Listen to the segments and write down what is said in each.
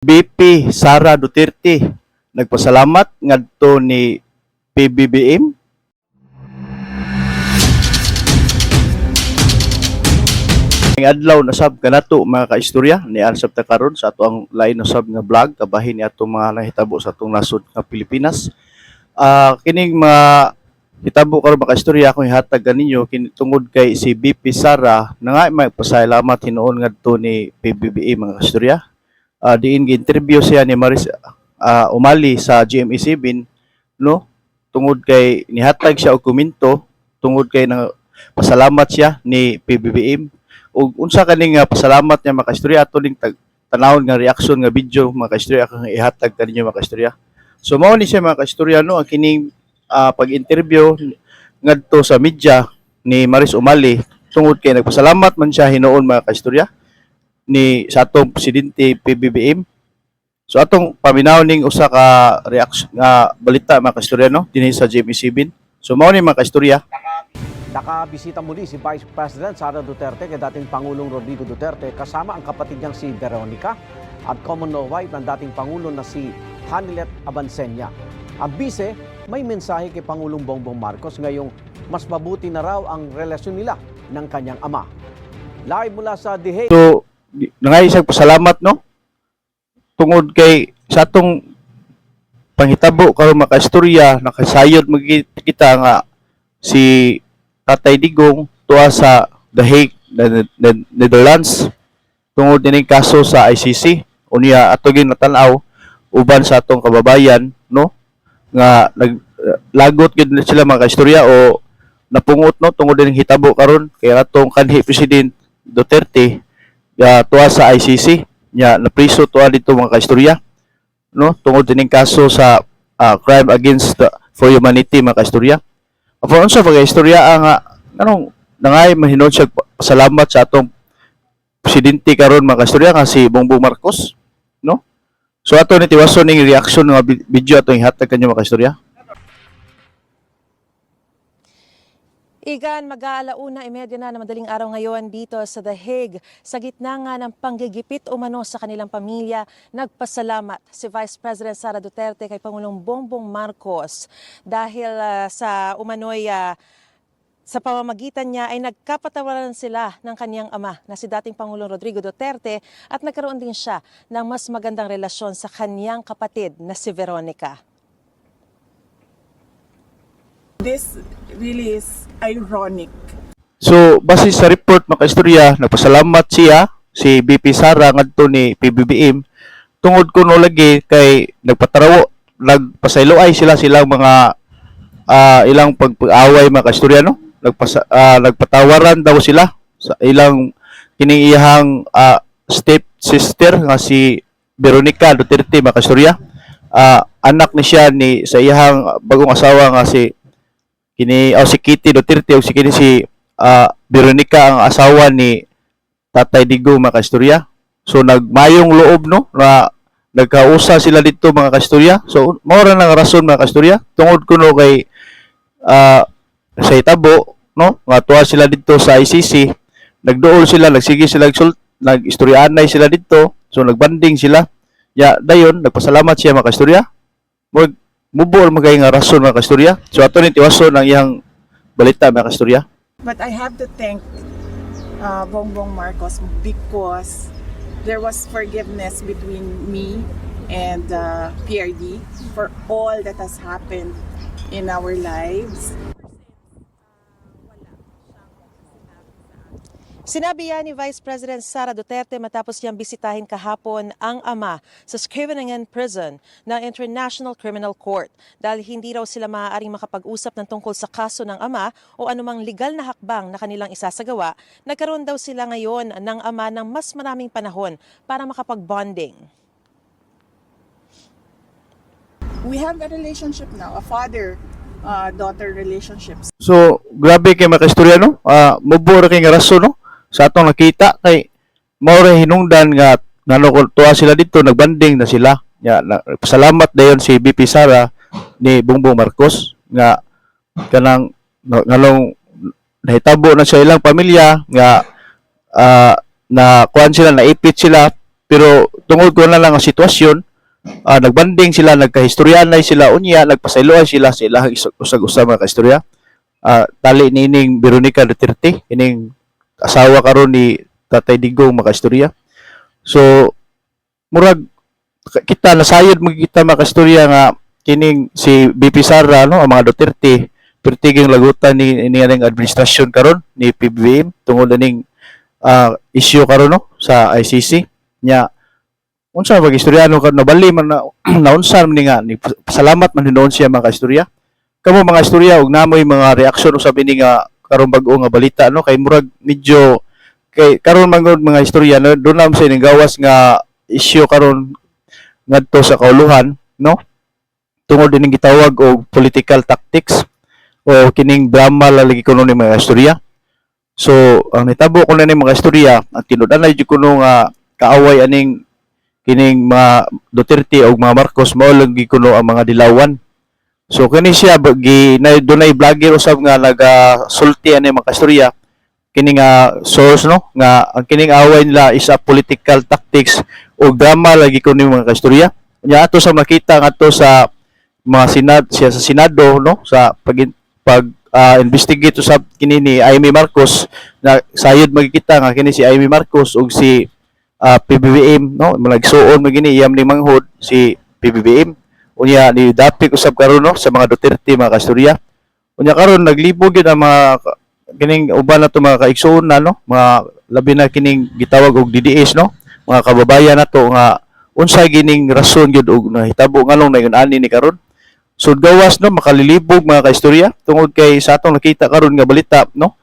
VP Sara Duterte nagpasalamat ngadto ni PBBM. Ang adlaw na sab kanato, mga kaistorya, ni sab ta karon sa ato ang lain na sab nga vlog kabahin ni atong mga nahitabo sa atong nasod nga Pilipinas. Kining mga hitabo karon, mga kaistorya, akong ihatag kaninyo kini tungod kay si VP Sara na nga magpasalamat hinuon ngadto ni PBBM, mga kaistorya. Diin gi-interview siya ni Maris Umali sa GMA7, no, tungod kay nihatag siya og komento tungod kay nang pasalamat siya ni PBBM. Ug unsa kaning pasalamat niya, mga kaistorya, ato ning tanawon nga reaction nga video, mga kaistorya, akong ihatag kaninyo, mga kaistorya. So mao ni siya, mga kaistorya, no, ang kining pag-interview ngadto sa media ni Maris Umali tungod kay nagpasalamat man siya hinuon, mga kaistorya, ni sa atong presidente PBBM. So atong paminaw ning usa ka reaction nga balita, mga kaistorya, no, dinhi sa GMA7. So mao ni, mga kaistorya. Nakabisita muli si Vice President Sara Duterte kay dating Pangulong Rodrigo Duterte kasama ang kapatid niyang si Veronica at common law wife ng dating Pangulo na si Honeylet Avanceña. Ang bise, may mensahe kay Pangulong Bongbong Marcos ngayong mas mabuti na raw ang relasyon nila ng kanyang ama. Live mula sa The Hague. So nangay siya pasalamat, no, tungod kay sa atong panghitabo karon, mga kaistorya, nakasayod magit kita nga si Tatay Digong tuwa sa The Hague, Netherlands, tungod dining kaso sa ICC. Unya ato gyud natan-aw uban sa atong kababayan, no, nga naglagot gyud sila, mga kaistorya, o napungot, no, tungod dining hitabo karon kay atong kanhi President Duterte tuwa sa ICC nya napriso tuwa dito, mga kaistorya, no, tungod dining kaso sa crime against for humanity, mga kaistorya. Apan unsa pa istorya ang anong nangay mahinod siya pasalamat sa atong presidente karon, mga kaistorya, nga si Bongbong Marcos, no? So ato ni tiwason ning reaction nga video atong ihatag kanyo, mga kaistorya. Igan, mag-aalauna 30 na ng madaling araw ngayon dito sa The Hague. Sa gitna nga ng panggigipit umano sa kanilang pamilya, nagpasalamat si Vice President Sara Duterte kay Pangulong Bongbong Marcos dahil sa umano'y sa pamamagitan niya ay nagkapatawaran sila ng kanyang ama na si dating Pangulong Rodrigo Duterte at nagkaroon din siya ng mas magandang relasyon sa kanyang kapatid na si Veronica. This really is ironic. So, base sa report, mga kaistorya, nagpasalamat siya, si BP Sara, ngadto ni PBBM tungod kuno lagi kay nagpatarawo, nagpasayloay sila silang mga ilang pag-away, mga kaistorya, no? Nagpatawaran daw sila sa ilang kining iyahang step sister nga si Veronica Duterte, mga kaistorya. Anak ni siya ni sa iyahang bagong asawa nga si kini o si Kitty Duterte o si kini si Veronica ang asawa ni Tatay Digong, mga kaistorya. So nagmayong loob, no, na nagkausa sila dito, mga kaistorya. So mao ra nang rason, mga kaistorya, tungod kuno kay sa itabo, no, nga tuwa sila dito sa ICC, nagduol sila, nagsige sila nag-istoryaanay sila dito, so nagbanding sila. Ya dayon nagpasalamat siya, mga kaistorya. Murag mubo man kay nga rason, mga kaistorya. So ato ni tiwason ang iyang balita, mga kaistorya. But I have to thank Bongbong Marcos because there was forgiveness between me and PRD for all that has happened in our lives. Sinabi yan ni Vice President Sara Duterte matapos niyang bisitahin kahapon ang ama sa Scheveningen Prison ng International Criminal Court dahil hindi raw sila maaaring makapag-usap ng tungkol sa kaso ng ama o anumang legal na hakbang na kanilang isasagawa. Nagkaroon daw sila ngayon ng ama ng mas maraming panahon para makapag-bonding. We have a relationship now, a father daughter relationship. So, grabe kay mga kaistorya, no? Mubo ra kay nga rason, no? Sa atong nakita kay mao ra hinungdan nga ngano kung tuwa sila dito, nagbanding na sila. Ya, na, salamat dayon si BP Sara ni Bongbong Marcos nga kanang no, nganong nahitabo na sa ilang pamilya nga na kuan sila, naipit sila. Pero tungod ko na lang ang sitwasyon, nagbanding sila, nagkahistoryanay sila unya, nagpasayloay sila sa ilang usag-usa, mga kaistorya. Tali nining Veronica Duterte, ining asawa karon ni Tatay Digong, mga kaistorya. So murag kita nasayod magkita, mga kaistorya, nga kining si BP Sara, no, ang mga Duterte pertiging lagutan ni aning administrasyon karon ni PBBM tungod aning issue karon, no, sa ICC nya. Unsa pag istoryano ka nabali man na naunsa man ni nga ni pasalamat man hinuon siya, mga kaistorya. Kamo, mga istorya, ug namoy mga reaksyon usab ini nga karon bag-o nga balita, no, kay murag medyo kay karon man gud, mga istorya, no, doon lang sa ining gawas nga issue karon ngadto sa kauluhan, no, tungod ining gitawag og political tactics o kining drama lalagi kuno ni mga istorya. So ang nitabo ko na ni, mga istorya, ang tinud-anay jud kuno nga kaaway aning kining mga Duterte o mga Marcos mao lang gyud kuno ang mga Dilawan. So kini siya gi na dunay vlogger usab nga nagasulti ani, mga istorya, kini nga source, no, nga ang kining away nila is a political tactics o drama lagi kuno mga kaistorya. Nya ato sa makita ngadto sa mga senad siya sa Senado, no, sa pag pag investigate usab kini ni Imee Marcos na sayod magkita nga kini si Imee Marcos ug si PBBM, no, nagsuon magini iyam ni manghod si PBBM. Unya ni dapik usab karon, no, sa mga Duterte, mga kaistorya. Unya karon naglibog gyud ang mga kining uban na to mga kaigsuon na, no, mga labi na kining gitawag og DDS, no, mga kababayan nato, nga unsay gining rason gyud og nahitabo, nganong naingon ani ni karon. So gawas, no, makalilibog, mga kaistorya, tungod kay sa atong nakita karon nga balita, no,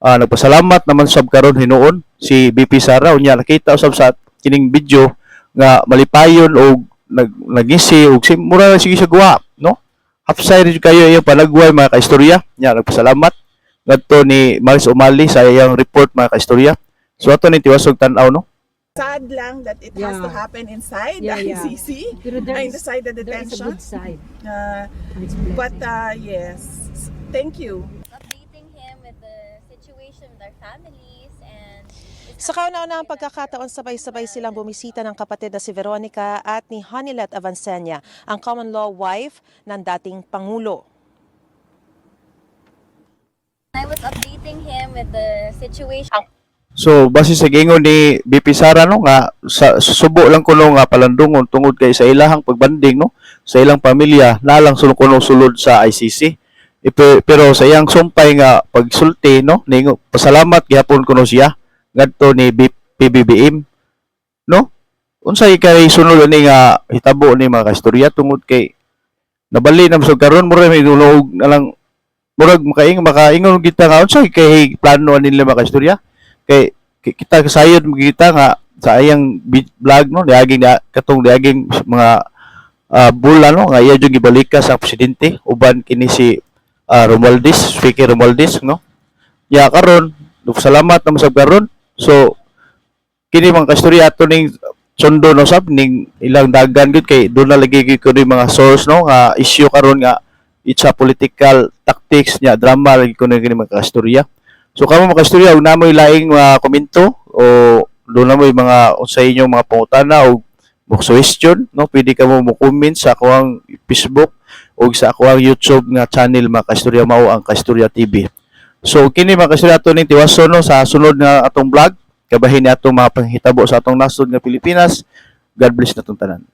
nagpasalamat naman sab karon hinuon si BP Sara. Unya nakita usab sa kining video nga malipayon og nagngisi og si mura na sige siya guwa, no, hapsay rin kayo iyang panagway, mga kaistorya. Nya nagpasalamat ngadto ni Miles Umali sa iyang report, mga kaistorya. So ato ni tiwasog tan-aw, no. Sad lang that it has to happen inside the ICC, Pero there is, inside the there is a detention. Good side. And it's But blessing. Yes, thank you. Updating him with the situation with our families and is Sa kauna-unahang pagkakataon, sabay-sabay silang bumisita ng kapatid na si Veronica at ni Honeylet Avanceña, ang common law wife ng dating Pangulo. I was updating him with the situation So base sa giingon ni BP Sara, no, nga sa subo lang kuno nga palandungon tungod kay sa ilahang pagbanding, no, sa ilang pamilya na lang sulod kuno sulod sa ICC. Pero sa iyang sumpay nga pagsulti, no, ningo pasalamat gihapon kuno siya ngadto ni PBBM, no. Unsay kay sunod ani nga hitabo ni, mga kaistorya, tungod kay nabali na so karon mura may dunog na lang, murag makaingon kita nga unsay kay plano ani nila, mga kaistorya, kay kita kasayod magkita nga sa ayang vlog, no, niaging katong niaging mga bula, no, nga iya jud gibalika sa presidente uban kini si Romualdez, Speaker Romualdez, no. Ya karon salamat na masab karon. So kini, mga kastorya, ato ning sundo, no, sab ning ilang dagan gyud kay doon na lagi gyud kuno yung mga source, no, nga issue karon nga it's a political tactics nya drama lagi kuno kini, mga kastorya. So kamo, mga kastorya, ug namoy laing mga komento o doon na mo'y mga sa inyong mga pangutana o suggestion, no, pwede ka mo mo-comment sa akoang Facebook o sa akoang YouTube nga channel, mga kastorya, mao ang Kastorya TV. So kini, mga kastorya, ato ning tiwason, no, sa sunod nga atong vlog kabahin ni atong mga panghitabo sa atong nasod nga Pilipinas. God bless natong tanan.